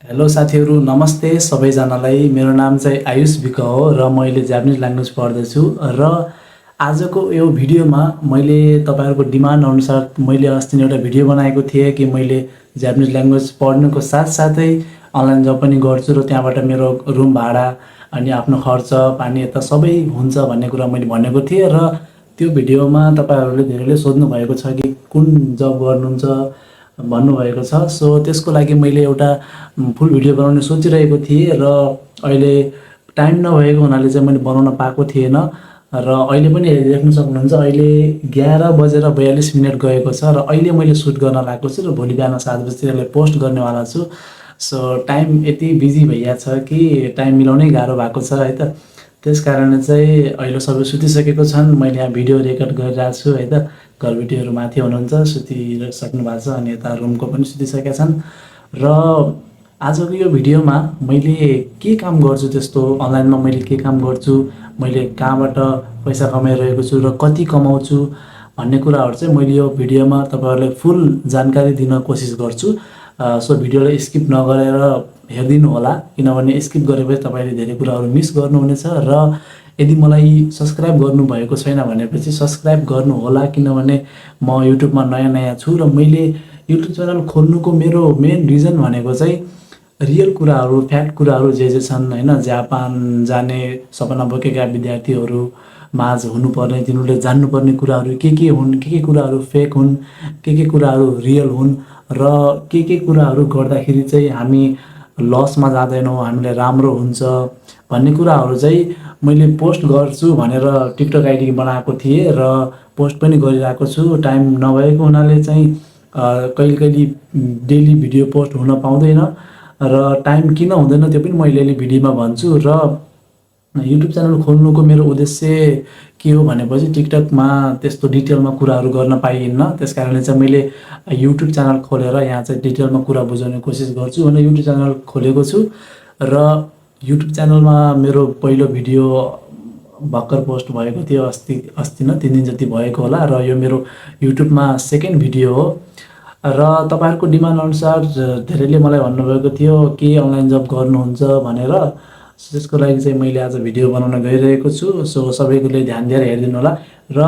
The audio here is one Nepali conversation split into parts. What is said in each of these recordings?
हेलो साथीहरू नमस्ते सबैजनालाई। मेरो नाम चाहिँ आयुष विक हो र मैले जापानिज ल्याङ्ग्वेज पढ्दैछु। र आजको यो भिडियोमा मैले तपाईहरुको डिमान्ड अनुसार मैले अस्ति एउटा भिडियो बनाएको थिएँ कि मैले जापानिज ल्याङ्ग्वेज पढ्नुको साथसाथै अनलाइन जब पनि गर्छु र त्यहाँबाट मेरो रुम भाडा अनि आफ्नो खर्च पानी यता सबै हुन्छ भन्ने कुरा मैले भनेको थिएँ। र त्यो भिडियोमा तपाईहरुले धेरैले सोध्नु भएको छ कि कुन जब गर्नुहुन्छ भन्नुभएको छ। सो त्यसको लागि मैले एउटा फुल भिडियो बनाउने सोचिरहेको थिएँ र अहिले टाइम नभएको हुनाले चाहिँ मैले बनाउन पाएको थिएन। र अहिले पनि देख्न सक्नुहुन्छ अहिले 11:42 गएको छ र अहिले मैले सुट गर्न लागेको छु र भोलि बिहान 7 बजे यसलाई पोस्ट गर्नेवाला छु। सो टाइम यति बिजी भइया छ कि टाइम मिलाउनै गाह्रो भएको छ है त। त्यसकारणले चाहिँ अहिले सबै सुतिसकेको छन्, मैले यहाँ भिडियो रेकर्ड गरिरहेको छु है त। घरबेटीहरू माथि हुनुहुन्छ, सुतिसक्नु भएको छ अनि यता रुमको पनि सुतिसकेका छन्। र आजको यो भिडियोमा मैले के काम गर्छु, त्यस्तो अनलाइनमा मैले के काम गर्छु, मैले कहाँबाट पैसा कमाइरहेको छु र कति कमाउँछु भन्ने कुराहरू चाहिँ मैले यो भिडियोमा तपाईहरुलाई फुल जानकारी दिन कोसिस गर्छु। सो भिडियोलाई स्किप नगरेर हेरिदिनु होला, किनभने स्किप गरेपछि तपाईले धेरै कुराहरू मिस गर्नुहुनेछ। र यदि मलाई सब्स्क्राइब गर्नुभएको छैन भनेपछि सब्स्क्राइब गर्नु होला, किनभने म युट्युबमा नयाँ छु र मैले युट्युब च्यानल खोल्नुको मेरो मेन रिजन भनेको चाहिँ रियल कुराहरू, फ्याक्ट कुराहरू जे छन् हैन, जापान जाने सपना बोकेका विद्यार्थीहरू माझ हुनुपर्ने, तिनीहरूले जान्नुपर्ने कुराहरू के हुन्, के कुराहरू फेक हुन्, के कुराहरू रियल हुन् र के कुराहरू गर्दाखेरि चाहिँ हामी लसमा जाँदैनौँ, हामीलाई राम्रो हुन्छ भन्ने कुराहरू चाहिँ मैले पोस्ट गर्छु भनेर टिकटक आइडी बनाएको थिएँ र पोस्ट पनि गरिरहेको छु। टाइम नभएको हुनाले चाहिँ कहिले डेली भिडियो पोस्ट हुन पाउँदैन र टाइम किन हुँदैन त्यो पनि मैले अहिले भिडियोमा भन्छु। र युट्युब च्यानल खोल्नुको मेरो उद्देश्य के हो भनेपछि टिकटकमा त्यस्तो डिटेलमा कुराहरू गर्न पाइन्न, त्यसकारणले चाहिँ मैले युट्युब च्यानल खोलेर यहाँ चाहिँ डिटेलमा कुरा बुझाउने कोसिस गर्छु भनेर युट्युब च्यानल खोलेको छु। र युट्युब च्यानलमा मेरो पहिलो भिडियो भर्खर पोस्ट भएको थियो, अस्ति न 3 दिन जति भएको होला। र यो मेरो युट्युबमा सेकेन्ड भिडियो हो। र तपाईहरुको डिमान्ड अनुसार धेरैले मलाई भन्नुभएको थियो के अनलाइन जब गर्नुहुन्छ भनेर। त्यसको लागि चाहिँ मैले आज भिडियो बनाउन गइरहेको छु। सो सबैले ध्यान दिएर हेरिदिनु होला। र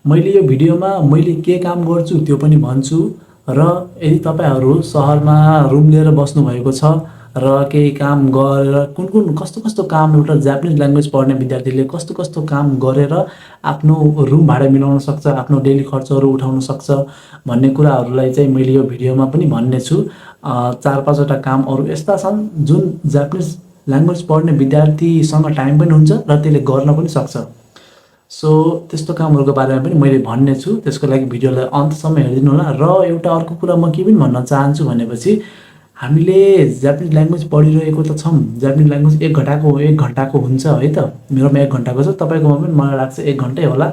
मैले यो भिडियोमा मैले के काम गर्छु त्यो पनि भन्छु। र यदि तपाईहरु शहरमा रुम लिएर बस्नु भएको छ र केही काम गरेर कुन कस्तो काम एउटा जापानिज ल्याङ्ग्वेज पढ्ने विद्यार्थीले कस्तो काम गरेर आफ्नो रुम भाडा मिलाउन सक्छ, आफ्नो डेली खर्चहरू उठाउन सक्छ भन्ने कुराहरूलाई चाहिँ मैले यो भिडियोमा पनि भन्ने छु। 4-5 वटा काम अरु यस्ता छन् जुन जापानिज ल्याङ्ग्वेज पढ्ने विद्यार्थीसँग टाइम पनि हुन्छ र त्यसले गर्न पनि सक्छ। सो त्यस्तो कामहरुको बारेमा पनि मैले भन्ने छु, त्यसको लागि भिडियोलाई अन्तसम्म हेरिदिनु होला। र एउटा अर्को कुरा म के पनि भन्न चाहन्छु भनेपछि हामीले जापानिज ल्याङ्ग्वेज पढिरहेको त छौं, जापानिज ल्याङ्ग्वेज 1 घण्टाको हुन्छ है त। मेरोमा 1 घण्टाको छ, तपाईकोमा पनि मलाई लाग्छ 1 घण्टै होला।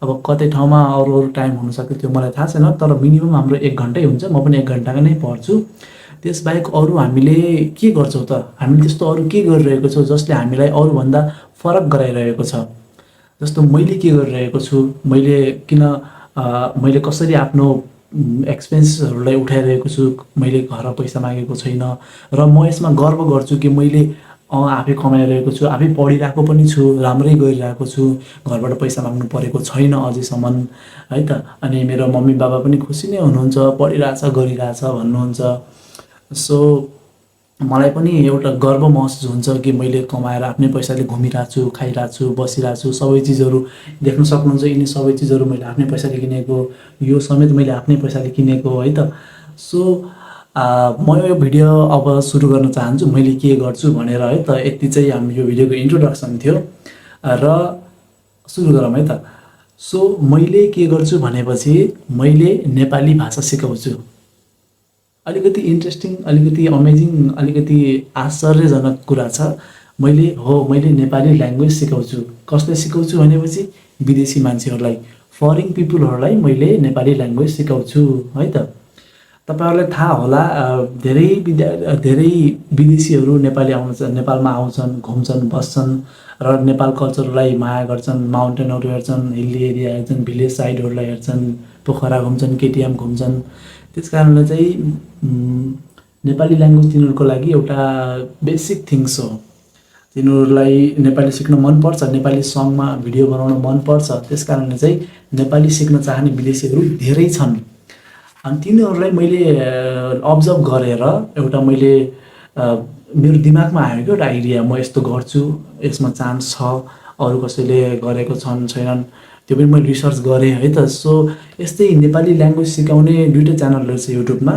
अब कतै ठाउँमा अरु टाइम हुन सक्छ त्यो मलाई थाहा छैन, तर मिनिमम हाम्रो 1 घण्टै हुन्छ। म पनि 1 घण्टाको नै पढ्छु। त्यसबाहेक अरु हामीले के गर्छौं त, हामीले त्यस्तो अरु के गरिरहेको छौं जसले हामीलाई अरु भन्दा फरक गराइरहेको छ। जस्तो मैले के गरिरहेको छु, मैले कसरी आफ्नो एक्सपेन्सेसहरुलाई उठाइरहेको छु, मैले घर पैसा मागेको छैन र म यसमा गर्व गर्छु कि मैले आफै कमाइरहेको छु, आफै पढिरहेको पनि छु, राम्रै गरिरहेको छु, घरबाट पैसा माग्नु परेको छैन अझैसम्म है त। अनि मेरो मम्मी बाबा पनि खुसी नै हुनुहुन्छ, पढिरहेछ गरिरहेछ भन्नुहुन्छ। सो मलाई पनि एउटा गर्व महसुस हुन्छ कि मैले कमाएर आफ्नै पैसाले घुमिरहेको छु, खाइरहेको छु, बसिरहेको छु, सबै चीजहरु देख्न सक्नुहुन्छ। यिनी सबै चीजहरु मैले आफ्नै पैसाले किनेको, यो समेत मैले आफ्नै पैसाले किनेको है त। सो म यो भिडियो अब सुरु गर्न चाहन्छु मैले के गर्छु भनेर है त। यति चाहिँ हाम्रो यो भिडियोको इन्ट्रोडक्सन थियो र सुरु गरौँ है त। सो मैले के गर्छु भनेपछि मैले नेपाली भाषा सिकाउँछु। अलिकति इन्ट्रेस्टिङ, अलिकति अमेजिङ, अलिकति आश्चर्यजनक कुरा छ। मैले नेपाली ल्याङ्ग्वेज सिकाउँछु। कसले सिकाउँछु भनेपछि विदेशी मान्छेहरूलाई, फरेन पिपलहरूलाई मैले नेपाली ल्याङ्ग्वेज सिकाउँछु है त। तपाईहरुलाई थाहा होला धेरै विदेशीहरू नेपालमा आउँछन्, घुम्छन्, बस्छन् र नेपाल कल्चरलाई माया गर्छन्, माउन्टेनहरु हेर्छन्, हिल्ली एरिया हेर्छन्, भिलेज साइडहरुलाई हेर्छन्, पोखरा घुम्छन्, केटीएम घुम्छन्। त्यसकारणले चाहिँ नेपाली ल्याङ्ग्वेज तिनीहरूको लागि एउटा बेसिक थिङ्स हो। तिनीहरूलाई नेपाली सिक्न मनपर्छ, नेपाली सङमा भिडियो बनाउन मनपर्छ, त्यस कारणले चाहिँ नेपाली सिक्न चाहने विदेशीहरू धेरै छन्। अनि तिनीहरूलाई मैले अब्जर्भ गरेर एउटा मैले मेरो दिमागमा आयो कि एउटा आइडिया, म यस्तो गर्छु, यसमा चान्स छ, अरू कसैले गरेको छन् छैनन् त्यो पनि मैले रिसर्च गरेँ है त। सो यस्तै नेपाली ल्याङ्ग्वेज सिकाउने दुईवटा च्यानलहरू छ युट्युबमा,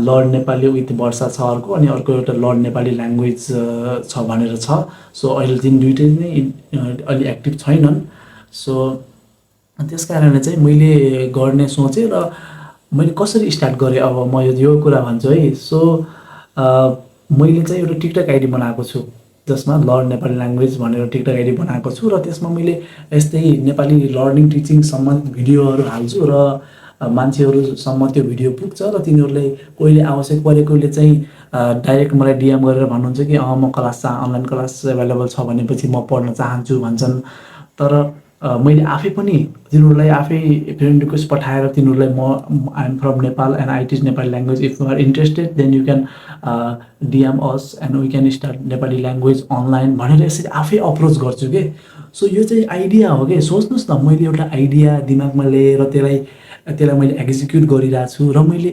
लर्ड नेपाली विथ वर्षा छ अर्को, अनि अर्को एउटा लर्ड नेपाली ल्याङ्ग्वेज छ भनेर छ। सो अहिले चाहिँ दुइटै नै अलि एक्टिभ छैनन्। सो त्यस कारणले चाहिँ मैले गर्ने सोचेँ र मैले कसरी स्टार्ट गरेँ अब म यो कुरा भन्छु है। सो मैले चाहिँ एउटा टिकटक आइडी बनाएको छु जसमा लर्ड नेपाली ल्याङ्ग्वेज भनेर टिकटक आइडी बनाएको छु र त्यसमा मैले यस्तै नेपाली लर्निङ टिचिङ सम्बन्धित भिडियोहरू हाल्छु र मान्छेहरूसम्म त्यो भिडियो पुग्छ र तिनीहरूले कोहीले आवश्यक परेकोले चाहिँ डाइरेक्ट मलाई डिएम गरेर भन्नुहुन्छ कि म क्लास अनलाइन क्लास एभाइलेबल छ भनेपछि म पढ्न चाहन्छु भन्छन्। तर मैले आफै पनि तिनीहरूलाई आफै फ्रेन्ड रिक्वेस्ट पठाएर तिनीहरूलाई I am from Nepal and I teach Nepali language, if you are interested then you can DM us and we can start Nepali language online भनेर यसरी आफै अप्रोच गर्छु कि। सो यो चाहिँ आइडिया हो कि, सोच्नुहोस् न, मैले एउटा आइडिया दिमागमा लिएर त्यसलाई मैले एक्जिक्युट गरिरहेको छु र मैले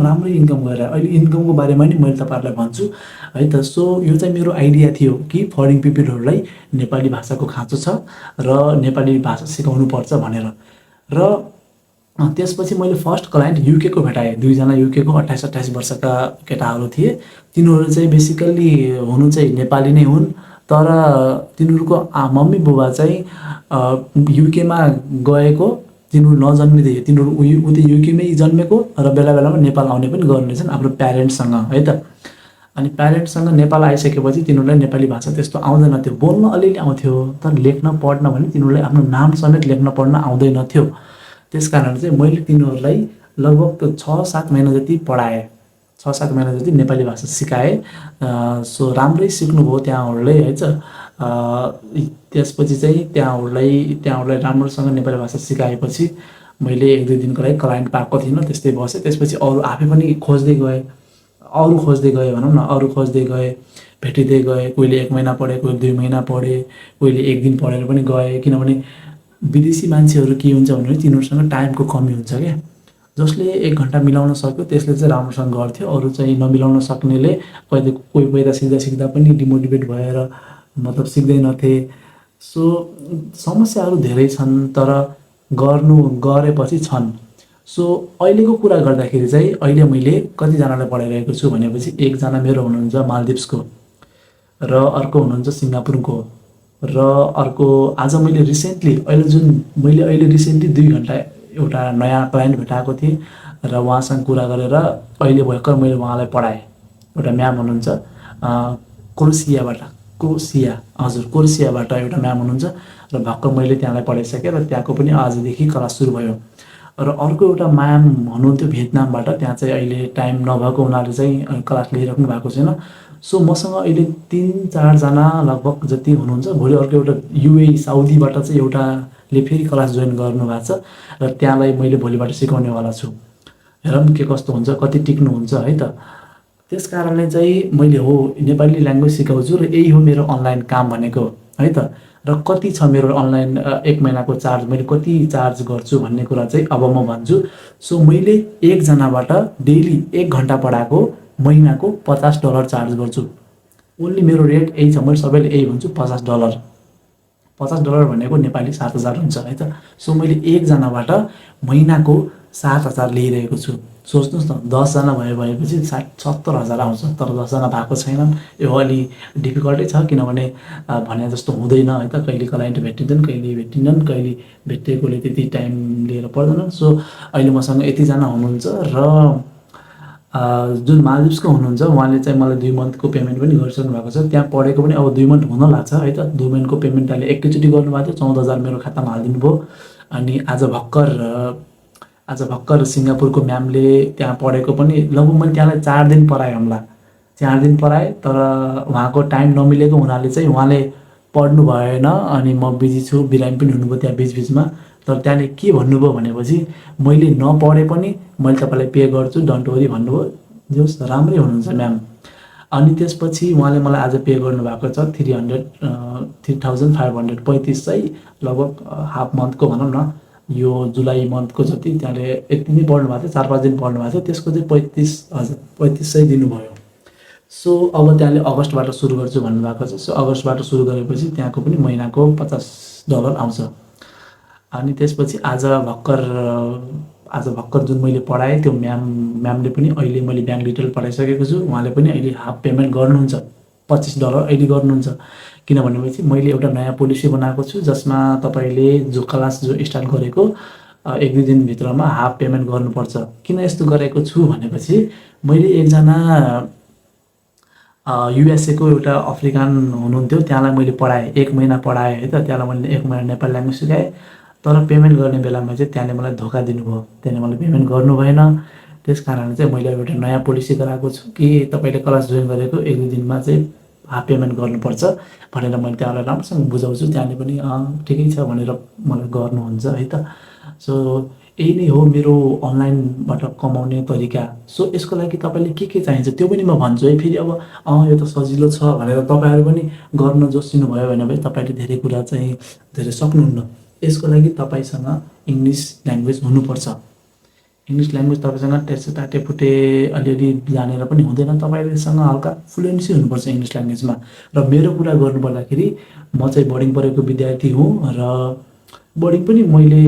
राम्रै इन्कम गरेर अहिले इन्कमको बारेमा नि मैले तपाईँहरूलाई भन्छु है त। सो यो चाहिँ मेरो आइडिया थियो कि फरेन पिपलहरूलाई नेपाली भाषाको खाँचो छ र नेपाली भाषा सिकाउनु पर्छ भनेर। र त्यसपछि मैले फर्स्ट क्लाइन्ट युकेको भेटाएँ, दुईजना युकेको 28-28 वर्षका केटाहरू थिए। तिनीहरू चाहिँ बेसिकल्ली हुनु चाहिँ नेपाली नै हुन्, तर तिनीहरूको मम्मी बुबा चाहिँ युकेमा गएको, तिनीहरू नजन्मिँदै तिनीहरू उतै युकेमै जन्मेको र बेला बेलामा नेपाल आउने पनि गर्नेछन् आफ्नो प्यारेन्ट्ससँग है त। अनि प्यारेन्ट्ससँग नेपाल आइसकेपछि तिनीहरूलाई नेपाली भाषा त्यस्तो आउँदैन थियो, बोल्न अलिअलि आउँथ्यो तर लेख्न पढ्न भने तिनीहरूलाई आफ्नो नाम समेत लेख्न पढ्न आउँदैन थियो। त्यस कारण चाहिँ मैले तिनीहरूलाई लगभग 6-7 महिना जति पढाएँ, 6-7 महिना जति नेपाली भाषा सिकाएँ। सो राम्रै सिक्नुभयो त्यहाँहरूले है त। त्यसपछि चाहिँ त्यहाँहरूलाई राम्रोसँग नेपाली भाषा सिकाएपछि मैले 1-2 दिनको लागि क्लाइन्ट पाएको थिइनँ, त्यस्तै बसेँ। त्यसपछि अरू आफै पनि खोज्दै गएँ भनौँ न, अरू खोज्दै गएँ, भेटिँदै गएँ। कोहीले 1 महिना पढे, कोहीले 2 महिना पढे, कोहीले 1 दिन पढेर पनि गए। किनभने विदेशी मान्छेहरू के हुन्छ भने तिनीहरूसँग टाइमको कमी हुन्छ क्या। जसले 1 घन्टा मिलाउन सक्यो त्यसले चाहिँ राम्रोसँग गर्थ्यो, अरू चाहिँ नमिलाउन सक्नेले कोही पहिला सिक्दा पनि डिमोटिभेट भएर मतलब सिक्दैनथे। सो समस्याहरू धेरै छन् तर गरेपछि छन्। सो अहिलेको कुरा गर्दाखेरि चाहिँ अहिले मैले कतिजनालाई पढाइरहेको छु भनेपछि एकजना मेरो हुनुहुन्छ मालदिप्सको र अर्को हुनुहुन्छ सिङ्गापुरको र अर्को आज मैले रिसेन्टली अहिले 2 घन्टा एउटा नयाँ क्लाइन्ट भेटाएको थिएँ र उहाँसँग कुरा गरेर अहिले भर्खर मैले उहाँलाई पढाएँ। एउटा म्याम हुनुहुन्छ क्रोसियाबाट एउटा म्याम हुनुहुन्छ र भर्खर मैले त्यहाँलाई पढाइसकेँ र त्यहाँको पनि आजदेखि क्लास सुरु भयो। र अर्को एउटा म्याम हुनुहुन्थ्यो भियतनामबाट, त्यहाँ चाहिँ अहिले टाइम नभएको हुनाले चाहिँ क्लास लिइराख्नु भएको छैन। सो मसँग अहिले 3-4 जना लगभग जति हुनुहुन्छ। भोलि अर्को एउटा युएई साउदीबाट चाहिँ एउटाले फेरि क्लास जोइन गर्नुभएको छ र त्यहाँलाई मैले भोलिबाट सिकाउनेवाला छु। हेरौँ के कस्तो हुन्छ, कति टिक्नुहुन्छ है त। त्यस कारणले चाहिँ मैले नेपाली ल्याङ्ग्वेज सिकाउँछु र यही हो मेरो अनलाइन काम भनेको है त। र कति छ मेरो अनलाइन 1 महिनाको चार्ज, मैले कति चार्ज गर्छु भन्ने कुरा चाहिँ अब म भन्छु। सो मैले एकजनाबाट डेली 1 घन्टा पढाएको महिनाको $50 चार्ज गर्छु। ओन्ली मेरो रेट यही छ, मैले सबैले यही भन्छु, $50। $50 भनेको नेपाली 7,000 हुन्छ है त। सो मैले एकजनाबाट महिनाको 7,000 लिइरहेको छु। सोच्नुहोस् न, 10 जना भएपछि 70,000 आउँछ। तर 10 जना भएको छैनन्, यो अलि डिफिकल्टै छ किनभने भने जस्तो हुँदैन है त। कहिले क्लाइन्ट भेटिँदैन, कहिले भेटिँदैन, कहिले भेटिएकोले त्यति टाइम लिएर पढ्दैनन्। सो अहिले मसँग यतिजना हुनुहुन्छ र जुन मालदिप्सको हुनुहुन्छ उहाँले चाहिँ मलाई 2 मन्थको पेमेन्ट पनि गरिसक्नु भएको छ। त्यहाँ पढेको पनि अब 2 मन्थ हुन लाग्छ है त। 2 मन्थको पेमेन्ट अहिले एकैचोटि गर्नुभएको थियो, 14,000 मेरो खातामा हालिदिनु भयो। अनि आज भर्खर सिङ्गापुरको म्यामले त्यहाँ पढेको पनि लगभग मैले त्यहाँलाई 4 दिन पढाएँ होला, 4 दिन पढाएँ। तर उहाँको टाइम नमिलेको हुनाले चाहिँ उहाँले पढ्नु भएन अनि म बिजी छु, बिरामी पनि हुनुभयो त्यहाँ बिचबिचमा। तर त्यहाँले के भन्नुभयो भनेपछि मैले नपढे पनि मैले तपाईँलाई पे गर्छु, डोन्ट वरी भन्नुभयो। जे होस् राम्रै हुनुहुन्छ म्याम। अनि त्यसपछि उहाँले मलाई आज पे गर्नुभएको छ 3,500 35 चाहिँ लगभग हाफ मन्थको भनौँ न, यो जुलाई मन्थको जति त्यहाँले यति नै पढ्नु भएको थियो, 4-5 दिन पढ्नु भएको थियो, त्यसको चाहिँ 35 चाहिँ दिनुभयो। सो अब त्यहाँले अगस्तबाट सुरु गर्छु भन्नुभएको छ। सो अगस्तबाट सुरु गरेपछि त्यहाँको पनि महिनाको $50 आउँछ। अनि त्यसपछि आज भर्खर जुन मैले पढाएँ त्यो म्यामले पनि अहिले मैले ब्याङ्क डिटेल पठाइसकेको छु, उहाँले पनि अहिले हाफ पेमेन्ट गर्नुहुन्छ, $25 अहिले गर्नुहुन्छ। किनभनेपछि मैले एउटा नयाँ पोलिसी बनाएको छु जसमा तपाईँले जो क्लास स्टार्ट गरेको 1-2 दिनभित्रमा हाफ पेमेन्ट गर्नुपर्छ। किन यस्तो गरेको छु भनेपछि मैले एकजना USA को एउटा अफ्रिकन हुनुहुन्थ्यो, त्यहाँलाई मैले पढाएँ, 1 महिना पढाएँ है त। त्यहाँलाई मैले 1 महिना नेपाली ल्याङ्ग्वेज सिकाएँ, तर पेमेन्ट गर्ने बेलामा चाहिँ त्यहाँले मलाई धोका दिनुभयो, त्यहाँले मलाई पेमेन्ट गर्नु भएन। त्यस कारण चाहिँ मैले एउटा नयाँ पोलिसी गराएको छु कि तपाईँले क्लास जोइन गरेको 1-2 दिनमा चाहिँ हाफ पेमेन्ट गर्नुपर्छ भनेर मैले त्यहाँलाई राम्रोसँग बुझाउँछु। त्यहाँले पनि ठिकै छ भनेर मलाई गर्नुहुन्छ है त। सो यही नै हो मेरो अनलाइनबाट कमाउने तरिका। सो यसको लागि तपाईँले के चाहिन्छ त्यो पनि म भन्छु है। फेरि अब यो त सजिलो छ भनेर तपाईँहरू पनि गर्न जोसिनु भयो भने तपाईँले धेरै कुरा चाहिँ धेरै सक्नुहुन्न। यसको लागि तपाईँसँग इङ्ग्लिस ल्याङ्ग्वेज हुनुपर्छ। इङ्ग्लिस ल्याङ्ग्वेज तपाईँसँग टेपटेपुटे अलिअलि जानेर पनि हुँदैन, तपाईँसँग हल्का फ्लुएन्सी हुनुपर्छ इङ्ग्लिस ल्याङ्ग्वेजमा। र मेरो कुरा गर्नुपर्दाखेरि म चाहिँ बोर्डिङ पढेको विद्यार्थी हुँ र बोर्डिङ पनि मैले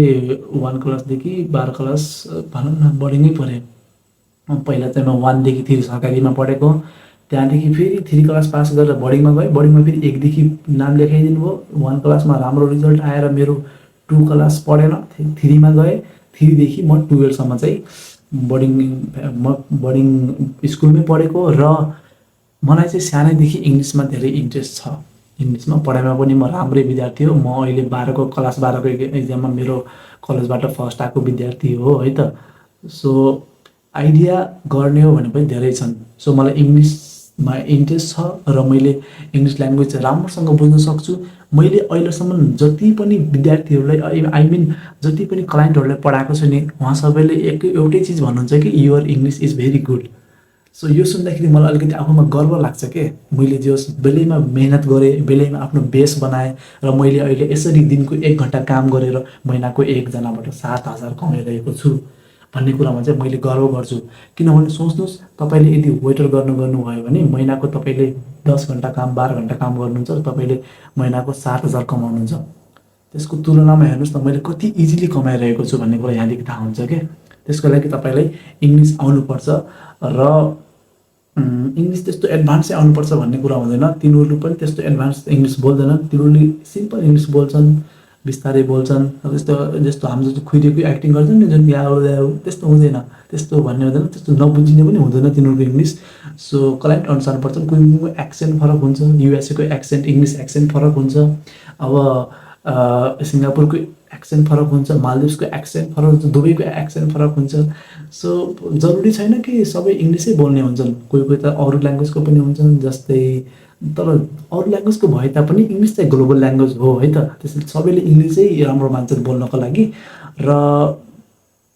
1 क्लासदेखि 12 क्लास भनौँ न बोर्डिङै पढेँ। पहिला चाहिँ म 1 देखि 3 सरकारीमा पढेको, त्यहाँदेखि फेरि 3 क्लास पास गरेर बोर्डिङमा गएँ। बोर्डिङमा फेरि 1 देखि नाम लेखाइदिनु भयो। 1 क्लासमा राम्रो रिजल्ट आएर मेरो 2 क्लास पढेन, 3 मा गएँ। 3 देखि म 12 सम्म चाहिँ बोर्डिङ स्कुलमै पढेको र मलाई चाहिँ सानैदेखि इङ्ग्लिसमा धेरै इन्ट्रेस्ट छ। इङ्ग्लिसमा पढाइमा पनि म राम्रै विद्यार्थी हो। म अहिले क्लास 12को एक्जाममा मेरो कलेजबाट फर्स्ट आएको विद्यार्थी हो है त। सो आइडिया गर्ने हो भने पनि धेरै छन्। सो मलाई इङ्ग्लिसमा इन्ट्रेस्ट छ र मैले इङ्ग्लिस ल्याङ्ग्वेज राम्रोसँग बुझ्न सक्छु। मैले अहिलेसम्म जति पनि विद्यार्थीहरूलाई जति पनि क्लाइन्टहरूलाई पढाएको छु नि, उहाँ सबैले एउटै चिज भन्नुहुन्छ कि your English is very good. So यो सुन्दाखेरि मलाई अलिकति आफूमा गर्व लाग्छ के, मैले जो बेलैमा मेहनत गरेँ, बेलैमा आफ्नो बेस बनाएँ र मैले अहिले यसरी दिनको 1 घन्टा काम गरेर महिनाको एकजनाबाट 7,000 कमाइरहेको छु भन्ने कुरामा चाहिँ मैले गर्व गर्छु। किनभने सोच्नुहोस्, तपाईँले यदि वेटर गर्नुभयो भने महिनाको तपाईँले 10 घन्टा काम 12 घन्टा काम गर्नुहुन्छ र तपाईँले महिनाको 7,000 कमाउनुहुन्छ। त्यसको तुलनामा हेर्नुहोस् न मैले कति इजिली कमाइरहेको छु भन्ने कुरा यहाँदेखि थाहा हुन्छ क्या। त्यसको लागि तपाईँलाई इङ्ग्लिस आउनुपर्छ र इङ्ग्लिस त्यस्तो एडभान्स चाहिँ आउनुपर्छ भन्ने कुरा हुँदैन। तिनीहरू पनि त्यस्तो एडभान्स इङ्ग्लिस बोल्दैनन्, तिनीहरूले सिम्पल इङ्ग्लिस बोल्छन्, बिस्तारै बोल्छन्। जस्तो हाम्रो जस्तो खुइदिएको एक्टिङ गर्छन् नि, जुन त्यस्तो हुँदैन, त्यस्तो भन्ने हुँदैन, त्यस्तो नबुझिने पनि हुँदैन तिनीहरूको इङ्ग्लिस। सो क्लाइन्ट अनुसार पर्छ, कोही एक्सेन्ट फरक हुन्छ, USA को एक्सेन्ट इङ्ग्लिस एक्सेन्ट फरक हुन्छ, अब सिङ्गापुरको एक्सेन्ट फरक हुन्छ, मालदिभ्सको एक्सेन्ट फरक हुन्छ, दुबईको एक्सेन्ट फरक हुन्छ। सो जरुरी छैन कि सबै इङ्ग्लिसै बोल्ने हुन्छन्, कोही त अरू ल्याङ्ग्वेजको पनि हुन्छन् जस्तै। तर अरू ल्याङ्ग्वेजको भए तापनि इङ्ग्लिस चाहिँ ग्लोबल ल्याङ्ग्वेज हो है त। त्यसैले सबैले इङ्ग्लिसै राम्रो मान्छन् बोल्नको लागि। र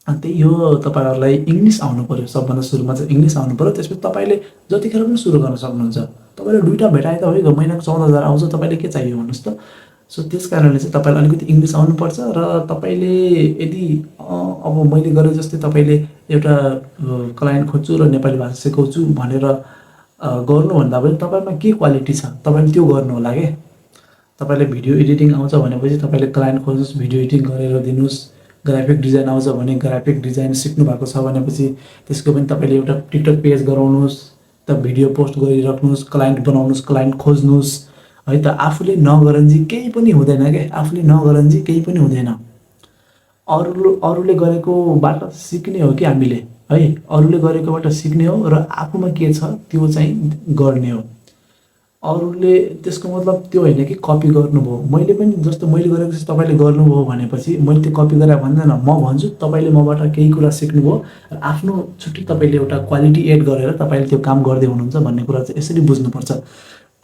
त्यही हो, तपाईँहरूलाई इङ्ग्लिस आउनु पऱ्यो। सबभन्दा सुरुमा चाहिँ इङ्ग्लिस आउनु पऱ्यो। त्यसपछि तपाईँले जतिखेर पनि सुरु गर्न सक्नुहुन्छ। तपाईँले 2टा भेटाए त हो, महिनाको 14,000 आउँछ, तपाईँले के चाहियो भन्नुहोस् त। सो त्यस कारणले चाहिँ तपाईँलाई अलिकति इङ्ग्लिस आउनुपर्छ। र तपाईँले यदि अब मैले गरे जस्तै तपाईँले एउटा क्लाइन्ट खोज्छु र नेपाली भाषा सिकाउँछु भनेर गर्नुभन्दा पनि तपाईँमा के क्वालिटी छ तपाईँले त्यो गर्नु होला के। तपाईँले भिडियो एडिटिङ आउँछ भनेपछि तपाईँले क्लाइन्ट खोज्नुहोस्, भिडियो एडिटिङ गरेर दिनुहोस्। ग्राफिक डिजाइन आउँछ भने ग्राफिक डिजाइन सिक्नु भएको छ भनेपछि त्यसको पनि तपाईँले एउटा टिकटक पेज गराउनुहोस्, त भिडियो पोस्ट गरिराख्नुहोस्, क्लाइन्ट बनाउनुहोस्, क्लाइन्ट खोज्नुहोस् है त। आफूले नगरन्जी केही पनि हुँदैन क्या, आफूले नगरन्जी केही पनि हुँदैन। अरूले गरेकोबाट सिक्ने हो कि हामीले है, अरूले गरेकोबाट सिक्ने हो र आफूमा के छ त्यो चाहिँ गर्ने हो। अरूले त्यसको मतलब त्यो होइन कि कपी गर्नुभयो। मैले पनि जस्तो मैले गरेको जस्तो तपाईँले गर्नुभयो भनेपछि मैले त्यो कपी गरेर भन्दैन, म भन्छु तपाईँले मबाट केही कुरा सिक्नुभयो र आफ्नो छुट्टै तपाईँले एउटा क्वालिटी एड गरेर तपाईँले त्यो काम गर्दै हुनुहुन्छ भन्ने कुरा चाहिँ यसरी बुझ्नुपर्छ।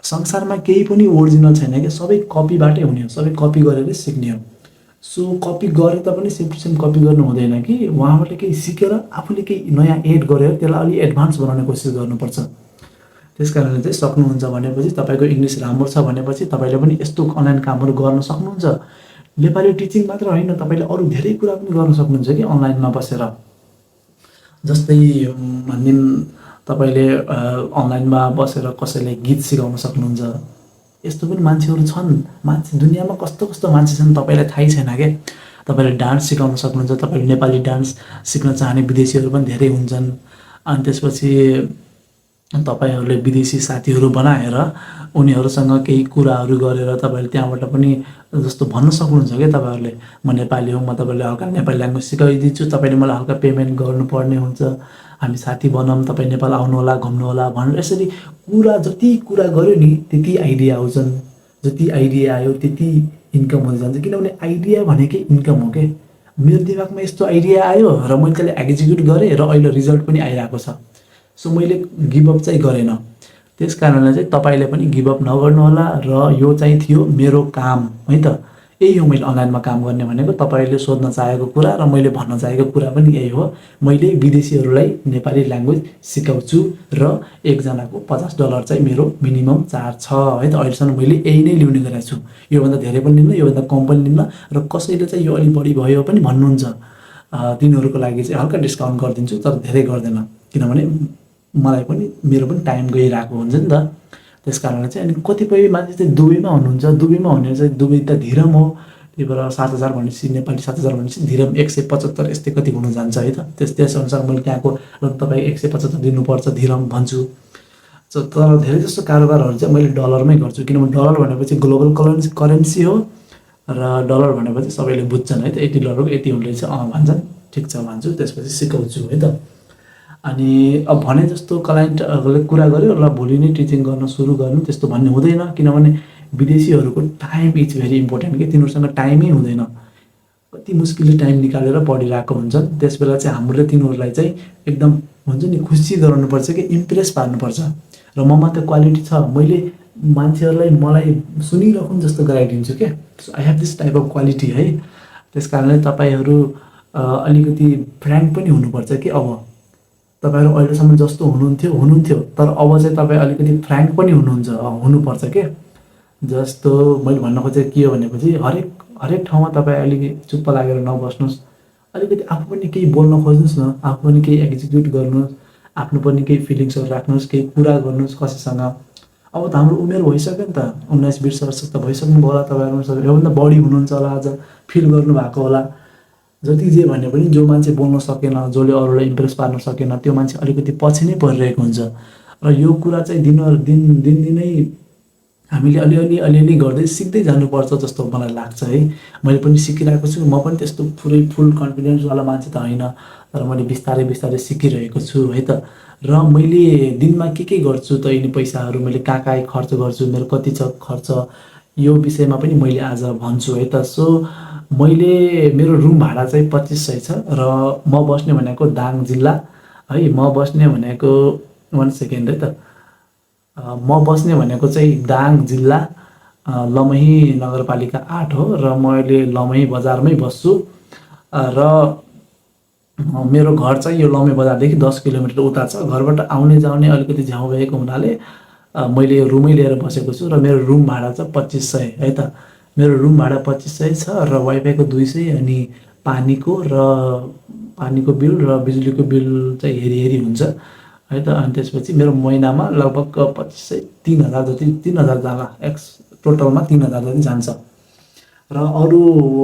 संसारमा केही पनि ओरिजिनल छैन क्या, सबै कपीबाटै हुने हो, सबै कपी गरेर सिक्ने हो। सो कपी गरे तापनि सेम टु सेम कपी गर्नु हुँदैन कि उहाँहरूले केही सिकेर आफूले केही नयाँ एड गरेर त्यसलाई अलि एडभान्स बनाउने कोसिस गर्नुपर्छ। त्यस कारणले चाहिँ सक्नुहुन्छ भनेपछि तपाईँको इङ्ग्लिस राम्रो छ भनेपछि तपाईँले पनि यस्तो अनलाइन कामहरू गर्न सक्नुहुन्छ। नेपाली टिचिङ मात्र होइन, तपाईँले अरू धेरै कुरा पनि गर्न सक्नुहुन्छ कि अनलाइनमा बसेर। जस्तै भनिदिउँ तपाईँले अनलाइनमा बसेर कसैलाई गीत सिकाउन सक्नुहुन्छ। यस्तो पनि मान्छेहरू छन्, मान्छे दुनियाँमा कस्तो कस्तो मान्छे छन् तपाईँलाई थाहै छैन क्या। तपाईँले डान्स सिकाउन सक्नुहुन्छ, तपाईँले नेपाली डान्स सिक्न चाहने विदेशीहरू पनि धेरै हुन्छन्। अनि त्यसपछि तपाईँहरूले विदेशी साथीहरू बनाएर उनीहरूसँग केही कुराहरू गरेर तपाईँले त्यहाँबाट पनि जस्तो भन्न सक्नुहुन्छ क्या तपाईँहरूले, म नेपाली हो, म तपाईँले हल्का नेपाली ल्याङ्ग्वेज सिकाइदिन्छु, तपाईँले मलाई हल्का पेमेन्ट गर्नुपर्ने हुन्छ, हामी साथी बनाऊँ, तपाईँ नेपाल आउनुहोला घुम्नुहोला भनेर यसरी कुरा जति कुरा गऱ्यो नि त्यति आइडिया आउँछन्। जति आइडिया आयो त्यति इन्कम हुँदै जान्छ, किनभने आइडिया भनेकै इन्कम हो क्या। मेरो दिमागमा यस्तो आइडिया आयो र मैले त्यसलाई एक्जिक्युट गरेँ र अहिले रिजल्ट पनि आइरहेको छ। सो मैले गिभअप चाहिँ गरेन। त्यस कारणले चाहिँ तपाईँले पनि गिभअप नगर्नुहोला। र यो चाहिँ थियो मेरो काम है त, यही हो मैले अनलाइनमा काम गर्ने भनेको। तपाईँले सोध्न चाहेको कुरा र मैले भन्न चाहेको कुरा पनि यही हो। मैले विदेशीहरूलाई नेपाली ल्याङ्ग्वेज सिकाउँछु र एकजनाको $50 चाहिँ मेरो मिनिमम चार्ज छ है त। अहिलेसम्म मैले यही नै ल्याउने गरेको छु, योभन्दा धेरै पनि लिन्न, योभन्दा कम पनि लिन्न। र कसैले चाहिँ यो अलिक बढी भयो पनि भन्नुहुन्छ तिनीहरूको लागि चाहिँ हल्का डिस्काउन्ट गरिदिन्छु, तर धेरै गर्दैन, किनभने मलाई पनि मेरो पनि टाइम गइरहेको हुन्छ नि त। त्यस कारणले चाहिँ अनि कतिपय मान्छे चाहिँ दुबईमा हुनुहुन्छ, दुबईमा हुने चाहिँ दुबई त धिरम हो, त्यही भएर 7,000 भनेपछि नेपाली 7,000 भनेपछि धिरम 175 यस्तै कति हुन जान्छ है त। त्यसअनुसार मैले त्यहाँको तपाईँ 175 दिनुपर्छ धिरम भन्छु। तर धेरै जस्तो कारोबारहरू चाहिँ मैले डलरमै गर्छु, किनभने डलर भनेपछि ग्लोबल करेन्सी हो र डलर भनेपछि सबैले बुझ्छन् है त। $80 यति हुँदैछ भन्छन्, ठिक छ भन्छु, त्यसपछि सिकाउँछु है त। अनि अब भने जस्तो क्लाइन्टहरूले कुरा गर्यो र भोलि नै टिचिङ गर्न सुरु गर्नु त्यस्तो भन्ने हुँदैन, किनभने विदेशीहरूको टाइम इज भेरी इम्पोर्टेन्ट कि तिनीहरूसँग टाइमै हुँदैन, कति मुस्किलले टाइम निकालेर पढिरहेको हुन्छन्। त्यस बेला चाहिँ हामीले तिनीहरूलाई चाहिँ एकदम हुन्छ नि खुसी गराउनुपर्छ कि इम्प्रेस पार्नुपर्छ। र ममा त क्वालिटी छ, मैले मान्छेहरूलाई मलाई सुनिरहनु जस्तो गराइदिन्छु क्या। So I have this type of quality है। त्यस कारणले तपाईँहरू अलिकति फ्र्याङ्क पनि हुनुपर्छ कि। अब तपाईँहरू अहिलेसम्म जस्तो हुनुहुन्थ्यो, तर अब चाहिँ तपाईँ अलिकति फ्र्याङ्क पनि हुनुपर्छ के। जस्तो मैले भन्न खोजेको के हो भनेपछि हरेक ठाउँमा तपाईँ अलिकति चुप्प लागेर नबस्नुहोस्, अलिकति आफू पनि केही बोल्न खोज्नुहोस् न, आफू पनि केही एक्जिक्युट गर्नुहोस्, आफ्नो पनि केही फिलिङ्सहरू राख्नुहोस्, केही कुरा गर्नुहोस् कसैसँग। अब त हाम्रो उमेर भइसक्यो नि त, 19-20 वर्ष त भइसक्नुभयो होला तपाईँहरू, योभन्दा बढी हुनुहुन्छ होला, आज फिल गर्नुभएको होला। जति जे भने पनि जो मान्छे बोल्न सकेन, जसले अरूलाई इम्प्रेस पार्न सकेन, त्यो मान्छे अलिकति पछि नै परिरहेको हुन्छ। र यो कुरा चाहिँ दिनदिनै हामीले अलिअलि गर्दै सिक्दै जानुपर्छ जस्तो मलाई लाग्छ है। मैले पनि सिकिरहेको छु, म पनि त्यस्तो पुरै फुल कन्फिडेन्सवाला मान्छे त होइन, तर मैले बिस्तारै सिकिरहेको छु है त। र मैले दिनमा के गर्छु त, यिनी पैसाहरू मैले कहाँ खर्च गर्छु, मेरो कति छ खर्च, यो विषयमा पनि मैले आज भन्छु है त। सो मेरो रुम भाडा चाहिँ 2500 छ र म बस्ने भनेको दाङ जिल्ला है। म बस्ने भनेको 1 सेकेन्ड है त, म बस्ने भनेको चाहिँ दाङ जिल्ला लमही नगरपालिका 8 हो र मैले लमही बजारमै बस्छु। र मेरो घर चाहिँ यो लमही बजारदेखि 10 किलोमिटर उता छ। घरबाट आउने जाने अलिकति झ्याउ भएको हुनाले मैले यो रुमै लिएर बसेको छु र मेरो रुम भाडा चाहिँ 2500 है त। मेरो रुम भाडा 2500 छ र वाइफाईको 200, अनि पानीको बिल र बिजुलीको बिल चाहिँ हेरी हुन्छ है त। अनि त्यसपछि मेरो महिनामा लगभग 2500 3000 जति 3000 जाला, टोटलमा 3000 जति जान्छ। र अरू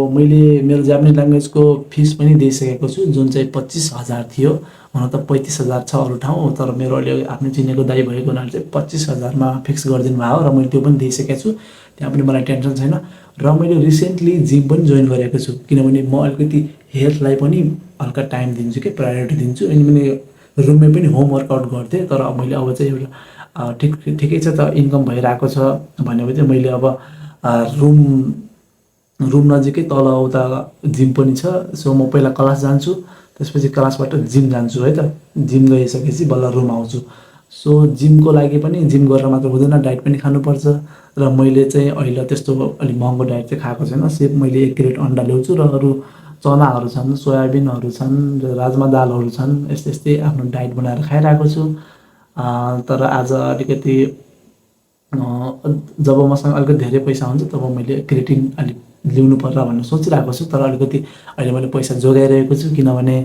मैले मेरो जापानिज ल्याङ्ग्वेजको फिस पनि दिइसकेको छु, जुन चाहिँ 25,000 थियो। हुन त 35,000 छ अरू ठाउँ, तर मेरो अहिले आफ्नो चिनेको दाइ भएको हुनाले चाहिँ 25,000मा फिक्स गरिदिनु भयो र मैले त्यो पनि दिइसकेको छु। त्यहाँ पनि मलाई टेन्सन छैन। र मैले रिसेन्टली जिम पनि जोइन गरेको छु, किनभने म अलिकति हेल्थलाई पनि हल्का टाइम दिन्छु कि, प्रायोरिटी दिन्छु। अनि मैले रुममै पनि होम वर्कआउट गर्थेँ, तर मैले अब चाहिँ एउटा ठिकै छ त, इन्कम भइरहेको छ भनेपछि मैले अब रुम नजिकै तल उता जिम पनि छ। सो म पहिला क्लास जान्छु, त्यसपछि क्लासबाट जिम जान्छु है त। जिम गइसकेपछि बल्ल रुम आउँछु। सो जिमको लागि पनि जिम गरेर मात्र हुँदैन, डाइट पनि खानुपर्छ। र मैले चाहिँ अहिले त्यस्तो अलिक महँगो डाइट चाहिँ खाएको छैन। सिर्फ मैले 1 क्रेट अन्डा ल्याउँछु र अरू चनाहरू छन्, सोयाबिनहरू छन्, र राजमा दालहरू छन्, यस्तै यस्तै आफ्नो डाइट बनाएर खाइरहेको छु। तर आज अलिकति जब मसँग अलिकति धेरै पैसा हुन्छ तब मैले क्रिएटिन अलिक लिनु पर्ला भनेर सोचिरहेको छु। तर अलिकति अहिले मैले पैसा जोगाइरहेको छु, किनभने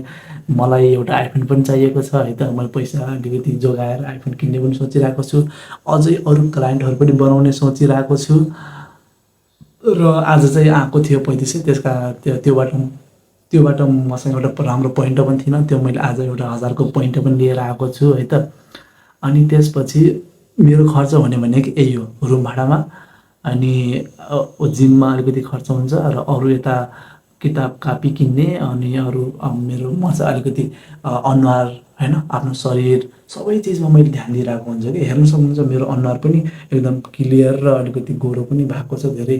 मलाई एउटा आइफोन पनि चाहिएको छ है त। मैले पैसा अलिकति जोगाएर आइफोन किन्ने पनि सोचिरहेको छु। अझै अरू क्लाइन्टहरू पनि बनाउने सोचिरहेको छु। र आज चाहिँ आएको थियो 3500, त्यसका त्योबाट मसँग एउटा राम्रो पोइन्ट पनि थिएन। त्यो मैले आज एउटा 1000 को पोइन्ट पनि लिएर आएको छु है त। अनि त्यसपछि मेरो खर्च हुने भनेको यही हो, रुम भाडामा अनि जिममा अलिकति खर्च हुन्छ, र अरू यता किताब कापी किन्ने अनि अरू मेरो म चाहिँ अलिकति अनुहार होइन, आफ्नो शरीर सबै चिजमा मैले ध्यान दिइरहेको हुन्छ कि। हेर्न सक्नुहुन्छ मेरो अनुहार पनि एकदम क्लियर र अलिकति गोरो पनि भएको छ धेरै।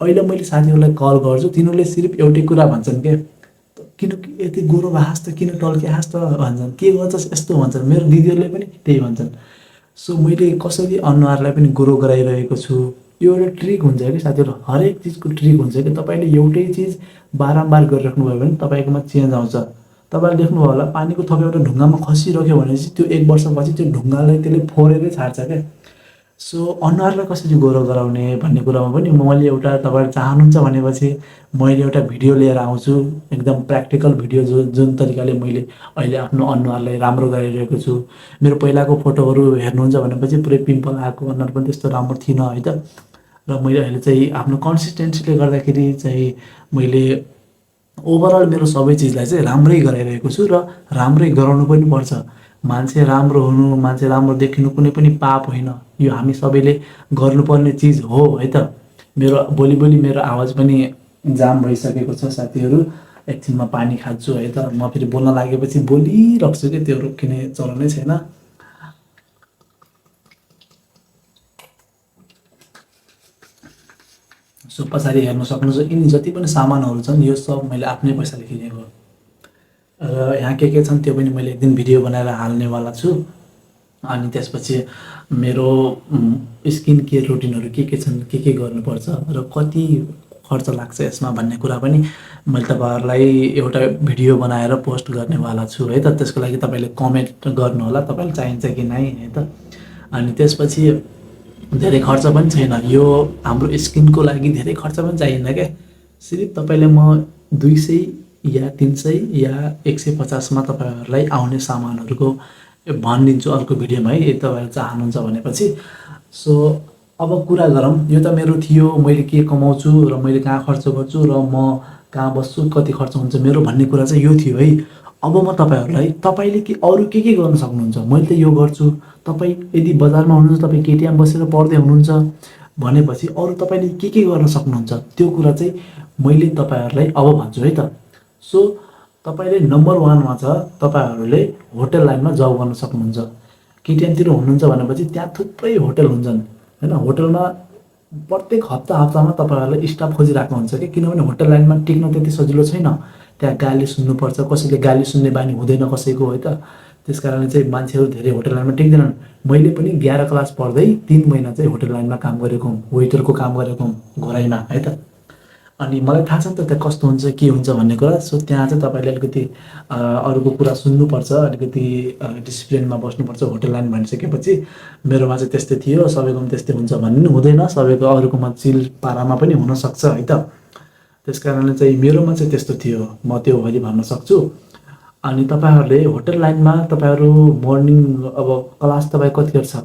अहिले मैले साथीहरूलाई कल गर्छु, तिनीहरूले सिर्फ एउटै कुरा भन्छन् के, किन यति गोरो भएस् त, किन टल्किहास् त भन्छन्, के गर्छस् यस्तो भन्छन्। मेरो दिदीहरूले पनि त्यही भन्छन्। सो मैले कसरी अनुहारलाई पनि ग्रो गराइरहेको छु, यो एउटा ट्रिक हुन्छ कि साथीहरू। हरेक चिजको ट्रिक हुन्छ कि। तपाईँले एउटै चिज बारम्बार गरिराख्नुभयो भने तपाईँकोमा चेन्ज आउँछ। तपाईँले देख्नुभयो होला, पानीको थोपा एउटा ढुङ्गामा खसिरह्यो भनेपछि त्यो 1 वर्षपछि त्यो ढुङ्गालाई त्यसले फोरेरै छाड्छ क्या। सो अनुहारलाई कसरी गोरो गराउने भन्ने कुरामा पनि मैले एउटा, तपाईँले चाहनुहुन्छ भनेपछि मैले एउटा भिडियो लिएर आउँछु, एकदम प्र्याक्टिकल भिडियो, जुन तरिकाले मैले अहिले आफ्नो अनुहारलाई राम्रो गराइरहेको छु। मेरो पहिलाको फोटोहरू हेर्नुहुन्छ भनेपछि पुरै पिम्पल आएको अनुहार पनि त्यस्तो राम्रो थिएन है त। र मैले अहिले चाहिँ आफ्नो कन्सिस्टेन्सीले गर्दाखेरि चाहिँ मैले ओभरअल मेरो सबै चिजलाई चाहिँ राम्रै गराइरहेको छु, र राम्रै गराउनु पनि पर्छ। मान्छे राम्रो हुनु, मान्छे राम्रो देखिनु कुनै पनि पाप होइन, यो हामी सबैले गर्नुपर्ने चिज हो है त। मेरो भोलि मेरो आवाज पनि जाम भइसकेको छ साथीहरू। एकछिनमा पानी खान्छु है त। म फेरि बोल्न लागेपछि बोलिरहन्छु कि, त्यो रोकिने चलनै छैन। सो पछाडि हेर्न सक्नुहुन्छ यिनी जति पनि सामानहरू छन् यो सब मैले आफ्नै पैसाले किनेको। र यहाँ के छन् त्यो पनि मैले एक दिन भिडियो बनाएर हाल्नेवाला छु। अनि त्यसपछि मेरो स्किन केयर रुटिनहरू के छन्, के गर्नुपर्छ र कति खर्च लाग्छ यसमा भन्ने कुरा पनि मैले तपाईँहरूलाई एउटा भिडियो बनाएर पोस्ट गर्नेवाला छु है त। त्यसको लागि तपाईँले कमेन्ट गर्नुहोला, तपाईँलाई चाहिन्छ कि नै है त। अनि त्यसपछि धेरै खर्च पनि छैन, यो हाम्रो स्किनको लागि धेरै खर्च पनि चाहिँदैन क्या। सिर्फ तपाईँले म 200 या 300 या 150 मा तपाईँहरूलाई आउने सामानहरूको भनिदिन्छु अर्को भिडियोमा है, यदि तपाईँहरू चाहनुहुन्छ भनेपछि। सो अब कुरा गरौँ, यो त मेरो थियो मैले के कमाउँछु र मैले कहाँ खर्च गर्छु र म कहाँ बस्छु, कति खर्च हुन्छ मेरो भन्ने कुरा चाहिँ यो थियो है। अब म तपाईँहरूलाई, तपाईँले अरू के गर्न सक्नुहुन्छ, मैले त यो गर्छु। तपाईँ यदि बजारमा हुनुहुन्छ, तपाईँ केटीएम बसेर पढ्दै हुनुहुन्छ भनेपछि अरू तपाईँले के गर्न सक्नुहुन्छ त्यो कुरा चाहिँ मैले तपाईँहरूलाई अब भन्छु है त। सो तपाईँले नम्बर 1 मा छ, तपाईँहरूले होटल लाइनमा जब गर्न सक्नुहुन्छ। केटीएमतिर हुनुहुन्छ भनेपछि त्यहाँ थुप्रै होटल हुन्छन् हैन। होटलमा प्रत्येक हप्तामा तपाईँहरूले स्टाफ खोजिरहेको हुन्छ कि, किनभने होटल लाइनमा टिक्न त्यति सजिलो छैन। त्यहाँ गाली सुन्नुपर्छ, कसैले गाली सुन्ने बानी हुँदैन कसैको है त। त्यसकारणले चाहिँ मान्छेहरू धेरै होटल लाइनमा टिक्दैनन्। मैले पनि 11 क्लास पढ्दै 3 महिना चाहिँ होटल लाइनमा काम गरेको हुँ, वेटरको काम गरेको हुँ घोराइमा है त। अनि मलाई थाहा छ नि त त्यहाँ कस्तो हुन्छ के हुन्छ भन्ने कुरा। सो त्यहाँ चाहिँ तपाईँले अलिकति अरूको कुरा सुन्नुपर्छ, अलिकति डिसिप्लिनमा बस्नुपर्छ होटल लाइन भनिसकेपछि। मेरोमा चाहिँ त्यस्तै थियो, सबैकोमा त्यस्तै हुन्छ भन्नु हुँदैन, सबैको अरूकोमा चिल पारामा पनि हुनसक्छ है त। त्यस कारणले चाहिँ मेरोमा चाहिँ त्यस्तो थियो, म त्यो भरि भन्न सक्छु। अनि तपाईँहरूले होटल लाइनमा तपाईँहरू मर्निङ अब क्लास तपाईँ कतिखेर छ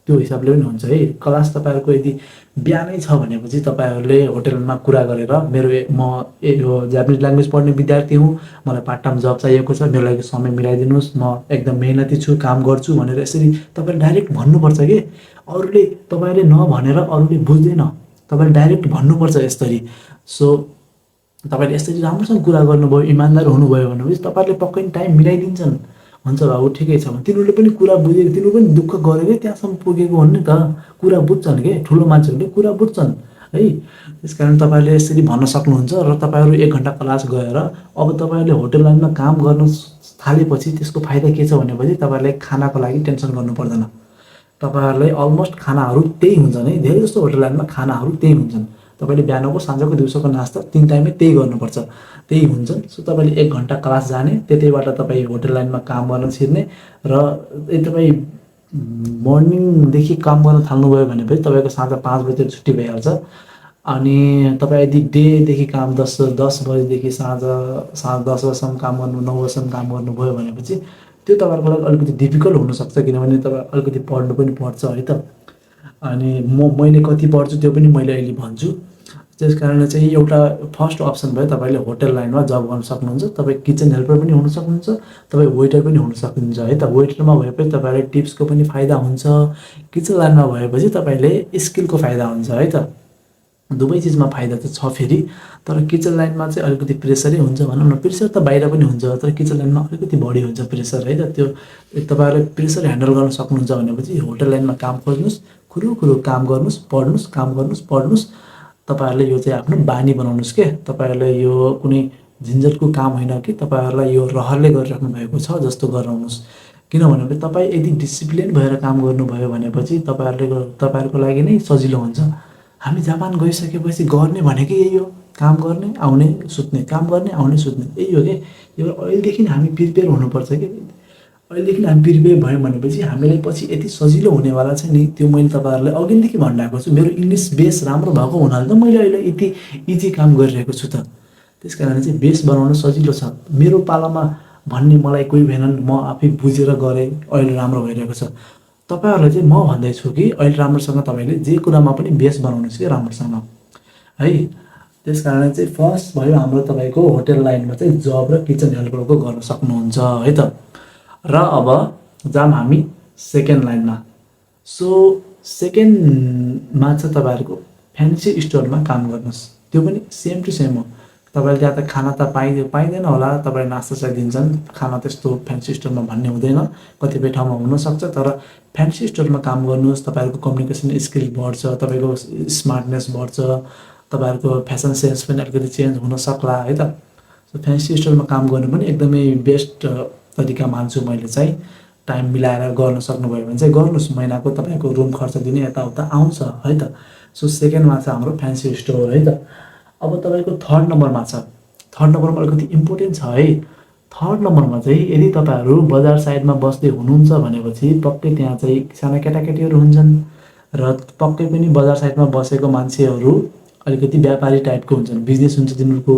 त्यो हिसाबले पनि हुन्छ है। क्लास तपाईँहरूको यदि बिहानै छ भनेपछि तपाईँहरूले होटलमा कुरा गरेर म यो जापानिज ल्याङ्ग्वेज पढ्ने विद्यार्थी हुँ, मलाई पार्ट टाइम जब चाहिएको छ, मेरो लागि समय मिलाइदिनुहोस्, म एकदम मेहनती छु, काम गर्छु भनेर यसरी तपाईँले डाइरेक्ट भन्नुपर्छ कि। अरूले तपाईँले नभनेर अरूले बुझ्दैन, तपाईँले डाइरेक्ट भन्नुपर्छ यसरी। सो तपाईँले यसरी राम्रोसँग कुरा गर्नुभयो, इमान्दार हुनुभयो भनेपछि तपाईँहरूले पक्कै टाइम मिलाइदिन्छन्। हुन्छ बाबु ठिकै छ भने तिनीहरूले पनि कुरा बुझेको, तिनीहरू पनि दुःख गरेकै त्यहाँसम्म पुगेको हो नि त, कुरा बुझ्छन् के। ठुलो मान्छेहरूले कुरा बुझ्छन्, है। त्यसकारण तपाईँले यसरी भन्न सक्नुहुन्छ र तपाईँहरू 1 घन्टा क्लास गएर अब तपाईँहरूले होटल लाइनमा काम गर्न थालेपछि त्यसको फाइदा के छ भनेपछि तपाईँहरूलाई खानाको लागि टेन्सन गर्नु पर्दैन। तपाईँहरूलाई अलमोस्ट खानाहरू त्यही हुन्छन् है, धेरै जस्तो होटल लाइनमा खानाहरू त्यही हुन्छन्। तपाईँले बिहानको, साँझको, दिउँसोको नास्ता 3 टाइममै त्यही गर्नुपर्छ, त्यही हुन्छन्। सो तपाईँले 1 घन्टा क्लास जाने, त्यतैबाट तपाईँ होटल लाइनमा काम गर्न छिर्ने र यदि तपाईँ मर्निङदेखि काम गर्न थाल्नुभयो भनेपछि तपाईँको साँझ 5 बजेतिर छुट्टी भइहाल्छ। अनि तपाईँ यदि डेदेखि काम 10 बजेदेखि साँझ 10 बजीसम्म काम गर्नु, 9 बजीसम्म काम गर्नुभयो भनेपछि त्यो तपाईँहरूको लागि अलिकति डिफिकल्ट हुनसक्छ, किनभने तपाईँ अलिकति पढ्नु पनि पर्छ है त। अनि मैले कति पढ्छु त्यो पनि मैले अहिले भन्छु। त्यस कारणले चाहिँ एउटा फर्स्ट अप्सन भयो, तपाईँले होटल लाइनमा जब गर्न सक्नुहुन्छ। तपाईँ किचन हेल्पर पनि हुन सक्नुहुन्छ, तपाईँ वेटर पनि हुन सक्नुहुन्छ है त। वेटरमा भएपछि तपाईँलाई टिप्सको पनि फाइदा हुन्छ, किचन लाइनमा भएपछि तपाईँले स्किलको फाइदा हुन्छ है त। दुवै चिजमा फाइदा त छ फेरि, तर किचन लाइनमा चाहिँ अलिकति प्रेसरै हुन्छ भनौँ न। प्रेसर त बाहिर पनि हुन्छ, तर किचन लाइनमा अलिकति बढी हुन्छ प्रेसर है त। त्यो तपाईँहरूले प्रेसर ह्यान्डल गर्न सक्नुहुन्छ भनेपछि होटल लाइनमा काम खोज्नुहोस्, खुरुखुरु काम गर्नुहोस्, पढ्नुहोस्, काम गर्नुहोस्, पढ्नुहोस्। तपाईँहरूले यो चाहिँ आफ्नो बानी बनाउनुहोस् के। तपाईँहरूले यो कुनै झन्झटको काम होइन कि तपाईँहरूलाई यो रहरले गरिराख्नु भएको छ जस्तो गराउनुहोस्। किनभने तपाईँ यदि डिसिप्लिन भएर काम गर्नुभयो भनेपछि तपाईँहरूको लागि नै सजिलो हुन्छ। हामी जापान गइसकेपछि गर्ने भनेकै यही हो, काम गर्ने, आउने, सुत्ने, काम गर्ने, आउने, सुत्ने, यही हो कि। यो अहिलेदेखि हामी प्रिपेयर हुनुपर्छ कि। अहिलेदेखि हामी प्रिपेयर भयौँ भनेपछि हामीलाई पछि यति सजिलो हुनेवाला छ नि। त्यो मैले तपाईँहरूलाई अघिदेखि भनिरहेको छु। मेरो इङ्ग्लिस बेस राम्रो भएको हुनाले त मैले अहिले यति इजी काम गरिरहेको छु त। त्यस कारण चाहिँ बेस बनाउन सजिलो छ। मेरो पालामा भन्ने मलाई कोही भएनन्, म आफै बुझेर गरेँ, अहिले राम्रो भइरहेको छ। तपाईँहरूलाई चाहिँ म भन्दैछु कि अहिले राम्रोसँग तपाईँले जे कुरामा पनि बेस बनाउनुहोस् कि राम्रोसँग है। त्यस कारण चाहिँ फर्स्ट भयो हाम्रो तपाईँको होटल लाइनमा चाहिँ जब र किचन हेल्परको गर्न सक्नुहुन्छ है त। र अब जाम हामी सेकेन्ड लाइनमा। सो सेकेन्डमा चाहिँ तपाईँहरूको फ्यान्सी स्टोरमा काम गर्नुहोस्। त्यो पनि सेम टु सेम हो। तपाईँले त्यहाँ त खाना त पाइँदैन होला, तपाईँले नास्ता चाहिँ दिन्छन्, खाना त्यस्तो फ्यान्सी स्टोरमा भन्ने हुँदैन। कतिपय ठाउँमा हुनसक्छ, तर फ्यान्सी स्टोरमा काम गर्नुहोस्। तपाईँहरूको कम्युनिकेसन स्किल बढ्छ, तपाईँको स्मार्टनेस बढ्छ, तपाईँहरूको फ्यासन सेन्स पनि अलिकति चेन्ज हुनसक्ला है त। सो फ्यान्सी स्टोरमा काम गर्नु पनि एकदमै बेस्ट तरिका मान्छु मैले चाहिँ। टाइम मिलाएर गर्न सक्नुभयो भने चाहिँ गर्नुहोस्। महिनाको तपाईँको रुम खर्च दिने यताउता आउँछ है त। सो सेकेन्डमा छ हाम्रो फ्यान्सी स्टोर है त। अब तपाईँको थर्ड नम्बरमा छ। थर्ड नम्बरमा अलिकति इम्पोर्टेन्ट छ है। थर्ड नम्बरमा चाहिँ यदि तपाईँहरू बजार साइडमा बस्दै हुनुहुन्छ भनेपछि पक्कै त्यहाँ चाहिँ साना केटाकेटीहरू हुन्छन् र पक्कै पनि बजार साइडमा बसेको मान्छेहरू अलिकति व्यापारी टाइपको हुन्छन्, बिजनेस हुन्छ तिनीहरूको।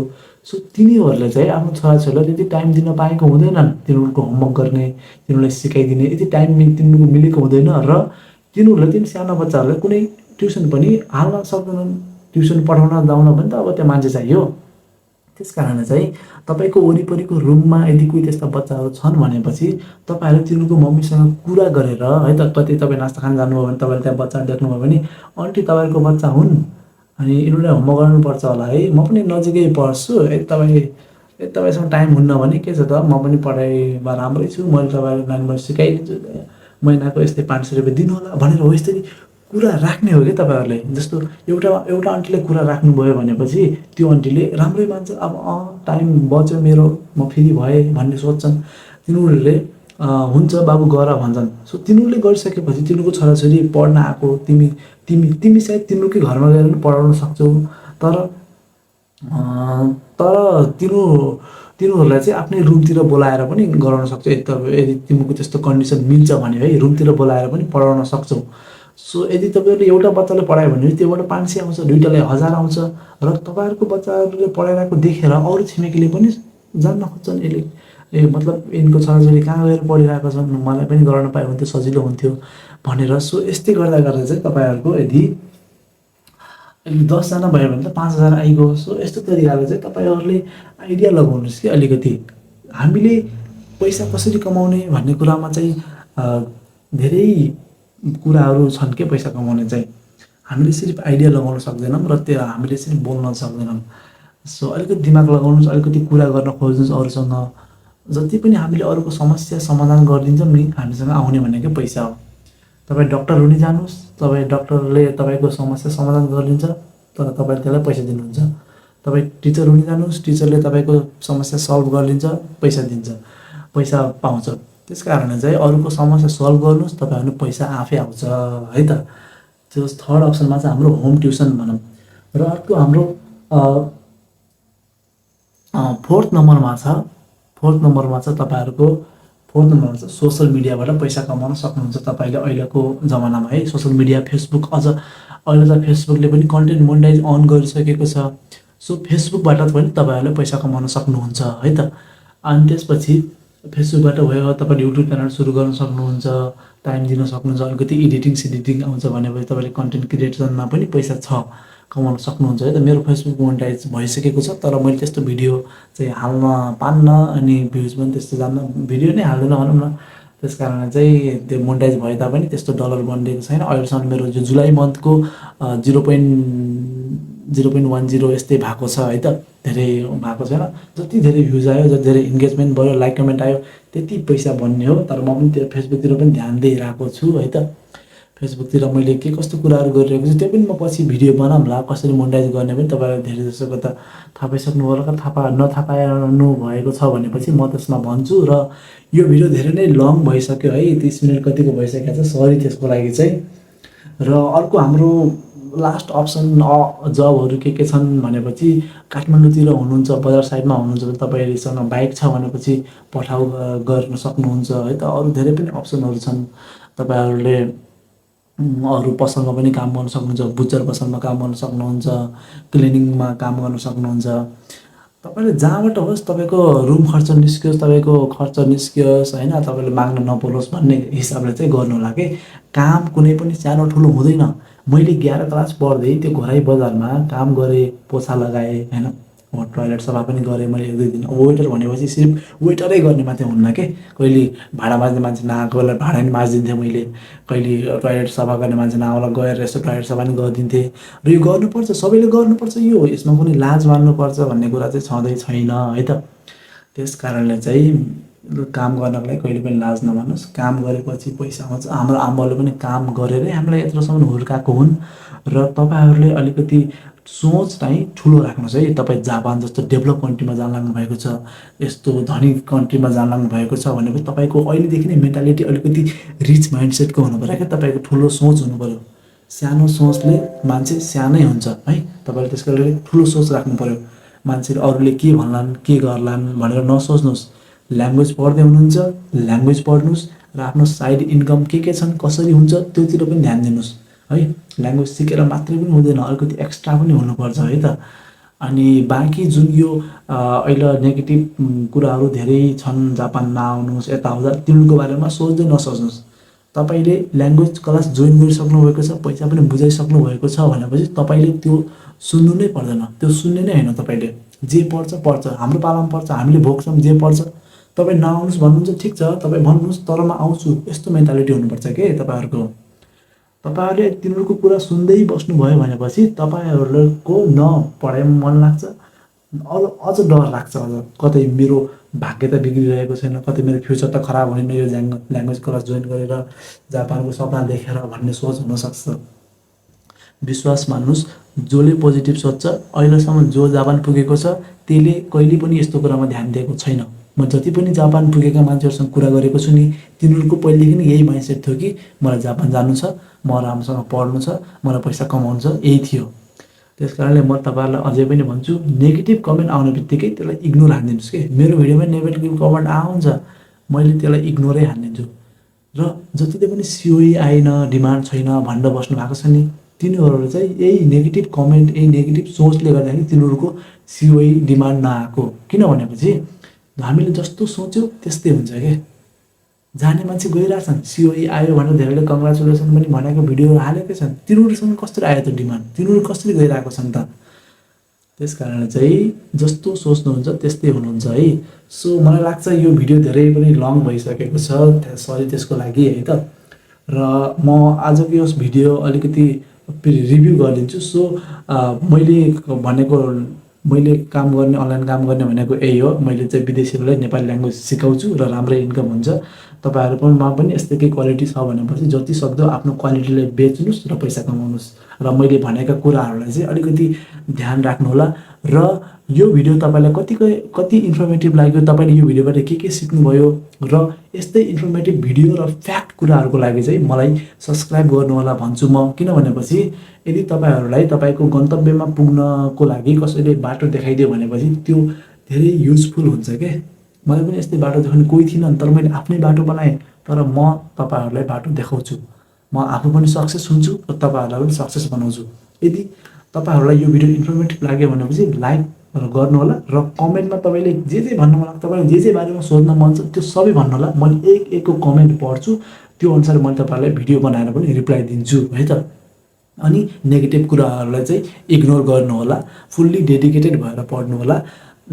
सो तिनीहरूले चाहिँ आफ्नो छोराछोरीलाई त्यति टाइम दिन पाएको हुँदैनन्। तिनीहरूको होमवर्क गर्ने, तिनीहरूलाई सिकाइदिने यति टाइम तिनीहरूको मिलेको हुँदैन र तिनीहरूले तिनी सानो बच्चाहरूलाई कुनै ट्युसन पनि हाल्न सक्दैनन्। ट्युसन पढाउन जाउन पनि त अब त्यो मान्छे चाहियो। त्यस कारण चाहिँ तपाईँको वरिपरिको रुममा यदि कोही त्यस्ता बच्चाहरू छन् भनेपछि तपाईँहरूले तिनीहरूको मम्मीसँग कुरा गरेर है त। कति तपाईँ नास्ता खान जानुभयो भने तपाईँले त्यहाँ बच्चा देख्नुभयो भने आन्टी तपाईँहरूको बच्चा हुन् अनि यिनीहरूले होमवर्क गर्नुपर्छ होला है, म पनि नजिकै पढ्छु, यदि तपाईँसँग टाइम हुन्न भने के छ त, म पनि पढाइमा राम्रै छु, मैले तपाईँलाई नानीलाई सिकाइदिन्छु, महिनाको यस्तै 500 रुपियाँ दिनु होला भनेर हो यसरी कुरा राख्ने हो कि तपाईँहरूले। जस्तो एउटा आन्टीले कुरा राख्नुभयो भनेपछि त्यो आन्टीले राम्रै मान्छ। अब टाइम बच्यो मेरो, म फ्री भएँ भन्ने सोच्छन् तिनीहरूले। हुन्छ बाबु गर भन्छन्। सो तिनीहरूले गरिसकेपछि तिनीहरूको छोराछोरी पढ्न आएको, तिमी सायद तिनीहरूकै घरमा गएर पनि पढाउन सक्छौ, तर तिनीहरूलाई चाहिँ आफ्नै रुमतिर बोलाएर पनि गराउन सक्छौ। यदि तिमीको त्यस्तो कन्डिसन मिल्छ भने है, रुमतिर बोलाएर पनि पढाउन सक्छौ। सो यदि तपाईँहरूले एउटा बच्चाले पढायो भने त्योबाट 500 आउँछ, दुईटाले 1000 आउँछ र तपाईँहरूको बच्चाहरूले पढाइरहेको देखेर अरू छिमेकीले पनि जान्न खोज्छन्। मतलब यिनको छोराछोरी कहाँ गएर पढिरहेको छन्, मलाई पनि गराउन पाए हुन्थ्यो, सजिलो हुन्थ्यो भनेर। सो यस्तै गर्दा चाहिँ तपाईँहरूको यदि 10 जना भयो भने त 5000 आइगयो। सो यस्तो तरिकाले चाहिँ तपाईँहरूले आइडिया लगाउनुहोस् कि अलिकति हामीले पैसा कसरी कमाउने भन्ने कुरामा चाहिँ धेरै कुराहरू छन् के। पैसा कमाउने चाहिँ हामीले सिर्फ आइडिया लगाउन सक्दैनौँ र त्यो हामीले सिर्फ बोल्न सक्दैनौँ। सो अलिकति दिमाग लगाउनुहोस्, अलिकति कुरा गर्न खोज्नुहोस् अरूसँग। जति पनि हामीले अरूको समस्या समाधान गरिदिन्छौँ नि, हामीसँग आउने भनेकै पैसा हो। तपाईँ डक्टर हुने जानुहोस्, तपाईँ डक्टरले तपाईँको समस्या समाधान गरिदिन्छ, तर तपाईँले त्यसलाई पैसा दिनुहुन्छ। तपाईँ टिचर हुन जानुहोस्, टिचरले तपाईँको समस्या सल्भ गरिदिन्छ, पैसा दिन्छ, पैसा पाउँछ। त्यस कारणले चाहिँ अरूको समस्या सल्भ गर्नुहोस्, तपाईँहरू पैसा आफै आउँछ है त। त्यो थर्ड अप्सनमा चाहिँ हाम्रो होम ट्युसन भनौँ। र अर्को हाम्रो फोर्थ नम्बरमा छ तपाईँहरूको फोर्थ नम्बरमा छ सोसल मिडियाबाट पैसा कमाउन सक्नुहुन्छ तपाईँले अहिलेको जमानामा है। सोसल मिडिया फेसबुक, अझ अहिले त फेसबुकले पनि कन्टेन्ट मोनेटाइज अन गरिसकेको छ। सो फेसबुकबाट पनि तपाईँहरूले पैसा कमाउन सक्नुहुन्छ है त। अनि त्यसपछि फेसबुकबाट भयो तपाईँले युट्युब च्यानल सुरु गर्न सक्नुहुन्छ, टाइम दिन सक्नुहुन्छ। अलिकति एडिटिङ आउँछ भनेपछि तपाईँले कन्टेन्ट क्रिएसनमा पनि पैसा छ, कमाउन सक्नुहुन्छ है त। मेरो फेसबुक मोनेटाइज भइसकेको छ, तर मैले त्यस्तो भिडियो चाहिँ हाल्न पान्न अनि भ्युज पनि त्यस्तो जान्न, भिडियो नै हाल्दैन भनौँ न। त्यस कारणले चाहिँ त्यो मोनेटाइज भए तापनि त्यस्तो डलर बनिएको छैन अहिलेसम्म। मेरो जो जुलाई मन्थको 0.10 यस्तै भएको छ है त, धेरै भएको छैन। जति धेरै भ्युज आयो, जति धेरै इन्गेजमेन्ट भयो, लाइक कमेन्ट आयो, त्यति पैसा बन्ने हो। तर म पनि त्यो फेसबुकतिर पनि ध्यान दिइरहेको छु है त। फेसबुकतिर मैले के कस्तो कुराहरू गरिरहेको छु त्यो पनि म पछि भिडियो बनाउँला, कसरी मोनेटाइज गर्ने पनि। तपाईँलाई धेरै जसोको त थाहा पाइसक्नु होला, नथाहा पाउनु भएको छ भनेपछि म त्यसमा भन्छु। र यो भिडियो धेरै नै लङ भइसक्यो है, 30 मिनट कतिको भइसकेको छ, सरी त्यसको लागि चाहिँ। र अर्को हाम्रो लास्ट अप्सन जबहरू के छन् भनेपछि काठमाडौँतिर हुनुहुन्छ, बजार साइडमा हुनुहुन्छ भने तपाईँसँग बाइक छ भनेपछि पठाउ गर्न सक्नुहुन्छ है त। अरू धेरै पनि अप्सनहरू छन्। तपाईँहरूले अरू पसलमा पनि काम गर्न सक्नुहुन्छ, बुच्चर पसलमा काम गर्न सक्नुहुन्छ, क्लिनिङमा काम गर्न सक्नुहुन्छ। तपाईँले जहाँबाट होस् तपाईँको रुम खर्च निस्कियोस्, तपाईँको खर्च निस्कियोस् होइन, तपाईँले माग्न नपरोस् भन्ने हिसाबले चाहिँ गर्नु होला कि। काम कुनै पनि सानो ठुलो हुँदैन। मैले 11 क्लास पढ्दै त्यो घोराई बजारमा काम गरेँ, पोछा लगाएँ होइन, टोयलेट सफा पनि गरेँ मैले 1-2 दिन। अब वेटर भनेपछि सिर्फ वेटरै गर्ने मात्रै हुन्न के। कहिले भाडा माझ्ने मान्छे नआएको बेला भाडा नि माझिदिन्थेँ मैले, कहिले टोयलेट सफा गर्ने मान्छे नआउला गएर यसो टोयलेट सफा पनि गरिदिन्थेँ। र यो गर्नुपर्छ, सबैले गर्नुपर्छ, यो यसमा कुनै लाज मान्नुपर्छ भन्ने कुरा चाहिँ छँदै छैन है त। त्यस कारणले चाहिँ काम गर्नको लागि कहिले पनि लाज नमान्नुहोस्। काम गरेपछि पैसा आउँछ। हाम्रो आमाले पनि काम गरेरै हामीलाई यत्रोसम्म हुर्काएको हुन्। र तपाईँहरूले अलिकति सोच चाहिँ ठुलो राख्नुहोस् है। तपाईँ जापान जस्तो डेभलप कन्ट्रीमा जान लाग्नु भएको छ, यस्तो धनी कन्ट्रीमा जान लाग्नु भएको छ भनेपछि तपाईँको अहिलेदेखि नै मेन्टालिटी अलिकति रिच माइन्डसेटको हुनु पऱ्यो क्या। तपाईँको ठुलो सोच हुनु पऱ्यो। सानो सोचले मान्छे सानै हुन्छ है। तपाईँले त्यसको लागि ठुलो सोच राख्नु पऱ्यो। मान्छेले अरूले के भन्लान्, के गर्लान् भनेर नसोच्नुहोस्। ल्याङ्ग्वेज पढ्दै हुनुहुन्छ, ल्याङ्ग्वेज पढ्नुहोस् र आफ्नो साइड इन्कम के छन्, कसरी हुन्छ त्योतिर पनि ध्यान दिनुहोस् है। ल्याङ्ग्वेज सिकेर मात्रै पनि हुँदैन, अलिकति एक्स्ट्रा पनि हुनुपर्छ है त। अनि बाँकी जुन यो अहिले नेगेटिभ कुराहरू धेरै छन्, जापान नआउनुहोस्, यता आउँदा, तिनीहरूको बारेमा सोच्दै नसोच्नुहोस्। तपाईँले ल्याङ्ग्वेज क्लास जोइन गरिसक्नु भएको छ, पैसा पनि बुझाइसक्नु भएको छ भनेपछि तपाईँले त्यो सुन्नु नै पर्दैन। त्यो सुन्ने नै होइन। तपाईँले जे पढ्छ पढ्छ, हाम्रो पालामा पढ्छ, हामीले भोग्छौँ, जे पढ्छ। तपाईँ नआउनुहोस् भन्नुहुन्छ, ठिक छ, तपाईँ भन्नुहोस्, तर म आउँछु, यस्तो मेन्टालिटी हुनुपर्छ के तपाईँहरूको। तपाईँहरूले तिनीहरूको कुरा सुन्दै बस्नुभयो भनेपछि तपाईँहरूको न पढाइमा मन लाग्छ, अझ डर लाग्छ, अझ कतै मेरो भाग्य त बिग्रिरहेको छैन, कतै मेरो फ्युचर त खराब हुने यो ल्याङ्ग्वेज क्लास जोइन गरेर जापानको सपना देखेर भन्ने सोच हुनसक्छ। विश्वास मान्नुहोस्, जसले पोजिटिभ सोच्छ, अहिलेसम्म जो जापान पुगेको छ त्यसले कहिले पनि यस्तो कुरामा ध्यान दिएको छैन। म जति पनि जापान पुगेका मान्छेहरूसँग कुरा गरेको छु नि, तिनीहरूको पहिलेदेखि नै यही माइन्डसेट थियो कि मलाई जापान जानु छ, म राम्रोसँग पढ्नु छ, मलाई पैसा कमाउनु छ, यही थियो। त्यस कारणले म तपाईँहरूलाई अझै पनि भन्छु, नेगेटिभ कमेन्ट आउने बित्तिकै त्यसलाई इग्नोर हानिदिनुहोस् कि। मेरो भिडियोमा नेगेटिभ कमेन्ट आउँछ, मैले त्यसलाई इग्नोरै हानिदिन्छु। र जतिले पनि सिओई आएन, डिमान्ड छैन भनेर बस्नु भएको छ नि, तिनीहरू चाहिँ यही नेगेटिभ कमेन्ट, यही नेगेटिभ सोचले गर्दाखेरि तिनीहरूको सिओई डिमान्ड नआएको। किन भनेपछि हामीले जस्तो सोच्यो त्यस्तै हुन्छ क्या। जाने मान्छे गइरहेछन्, सिओई आयो भनेर धेरैले कङ्ग्रेचुलेसन पनि भनेको भिडियोहरू हालेकै छन्। तिनीहरूसँग कसरी आयो त डिमान्ड, तिनीहरू कसरी गइरहेको छन् त। त्यस कारणले चाहिँ जस्तो सोच्नुहुन्छ त्यस्तै हुनुहुन्छ है। सो मलाई लाग्छ यो भिडियो धेरै पनि लङ भइसकेको छ, सरी त्यसको लागि है त। र म आजको यो भिडियो अलिकति रिभ्यू गरिदिन्छु। सो मैले काम गर्ने, अनलाइन काम गर्ने भनेको यही हो। मैले चाहिँ विदेशीहरूलाई नेपाली ल्याङ्ग्वेज सिकाउँछु र राम्रै इन्कम हुन्छ। तपाईहरुमा पनि यस्तै क्वालिटी छ भनेपछि जति सक्दो आफ्नो क्वालिटीलाई बेच्नुस् र पैसा कमाउनुस् र मैले भनेका कुराहरुलाई चाहिँ अलिकति ध्यान राख्नु होला र यो भिडियो तपाईलाई कति इन्फर्मेटिभ लाग्यो तपाईले यो भिडियोबाट के सिक्नुभयो र यस्तै इन्फर्मेटिभ भिडियो र फ्याक्ट कुराहरुको लागि चाहिँ मलाई सब्स्क्राइब गर्नु होला भन्छु म किनभनेपछि यदि तपाईहरुलाई तपाईको गन्तव्यमा पुग्नको लागि कसैले बाटो देखाइदियो भनेपछि त्यो धेरै युजफुल हुन्छ के मलाई पनि यस्तै बाटो देखाउने कोही थिएन तर मैले आफ्नै बाटो बनाए तर म तपाईहरुलाई बाटो देखाउँछु म आफू पनि सक्सेस हुन्छु र तपाईहरुलाई पनि सक्सेस बनाउँछु यदि तपाईहरुलाई यो भिडियो इन्फर्मेटिभ लाग्यो भनेपछि लाइक गर्नु होला र कमेन्टमा तपाईले जे भन्नु मन लाग्छ तपाईले जे बारेमा सोध्न मन छ त्यो सबै भन्नु होला म एकको कमेन्ट पढ्छु त्यो अनुसार म तपाईहरुलाई भिडियो बनाएर पनि रिप्लाई दिन्छु है त अनि नेगेटिभ कुराहरुलाई चाहिँ इग्नोर गर्नु होला फुल्ली डेडिकेटेड भएर पढ्नु होला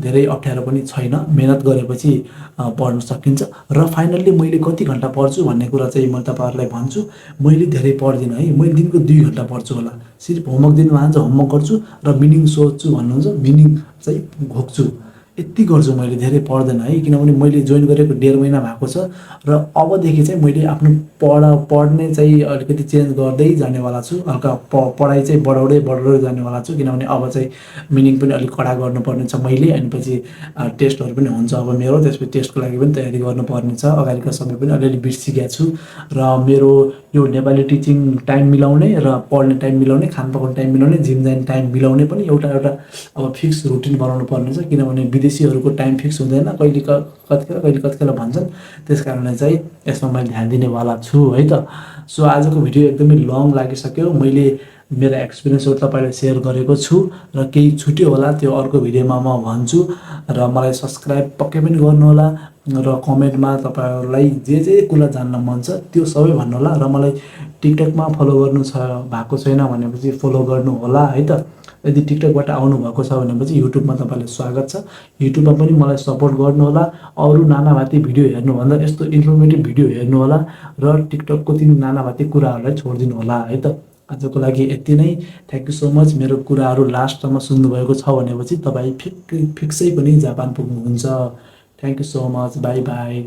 धेरै अप्ठ्यारो पनि छैन मेहनत गरेपछि पढ्न सकिन्छ र फाइनल्ली मैले कति घण्टा पढ्छु भन्ने कुरा चाहिँ म तपाईहरुलाई भन्छु मैले धेरै पढ्दिन है मैले दिनको 2 घण्टा पढ्छु होला सिर्फ होमवर्क दिनु भन्छ होमवर्क गर्छु र मिनिङ सोध्छु भन्नुहुन्छ मिनिङ चाहिँ घोक्छु यति गर्छु मैले धेरै पढ्दैन है किनभने मैले जोइन गरेको 1.5 महिना भएको छ र अबदेखि चाहिँ मैले आफ्नो पढ्ने चाहिँ अलिकति चेन्ज गर्दै जानेवाला छु हल्का पढाइ चाहिँ बढाउँदै जानेवाला छु किनभने अब चाहिँ मिनिङ पनि अलिक कडा गर्नुपर्ने छ मैले अनि पछि टेस्टहरु पनि हुन्छ अब मेरो त्यसपछि टेस्टको लागि पनि तयारी गर्नुपर्ने छ अगाडिको समय पनि अलिअलि बिर्सिएको छु र मेरो यो नेपाली टिचिङ टाइम मिलाउने र पढ्ने टाइम मिलाउने खान पकाउने टाइम मिलाउने जिम जाने टाइम मिलाउने पनि एउटा अब फिक्स रुटिन बनाउनु पर्ने छ किनभने विदेशीहरुको टाइम फिक्स हुँदैन कहिले कतिखेर भन्छन् त्यसकारणले चाहिँ यसमा मैले ध्यान दिनेवाला छु है त सो आजको भिडियो एकदमै लङ लागिसक्यो मैले मेरो एक्सपिरियन्सहरु तपाईलाई शेयर गरेको छु र केही छुट्यो होला त्यो अर्को भिडियोमा म भन्छु र मलाई सब्स्क्राइब पक्कै पनि गर्नु होला र कमेन्टमा तपाईहरुलाई जे कुरा जान्न मन छ त्यो सबै भन्नु होला र मलाई टिकटकमा फलो गर्नु भएको छैन भनेपछि फलो गर्नु होला है त यदि टिकटकबाट आउनु भएको छ भनेपछि युट्युबमा तपाईलाई स्वागत छ युट्युबमा पनि मलाई सपोर्ट गर्नु होला अरु नानाभाती भिडियो हेर्नु भन्दा यस्तो इन्फर्मेटिभ भिडियो हेर्नु होला र टिकटकको ती नानाभाती कुराहरुलाई छोड्दिनु होला है त आजको लागि यति नै थ्यांक यू सो मच मेरो कुराहरु लास्टसम्म सुन्नु भएको छ भनेपछि तपाई फिक्सै पनि जापान पुग्नुहुन्छ thank you so much bye bye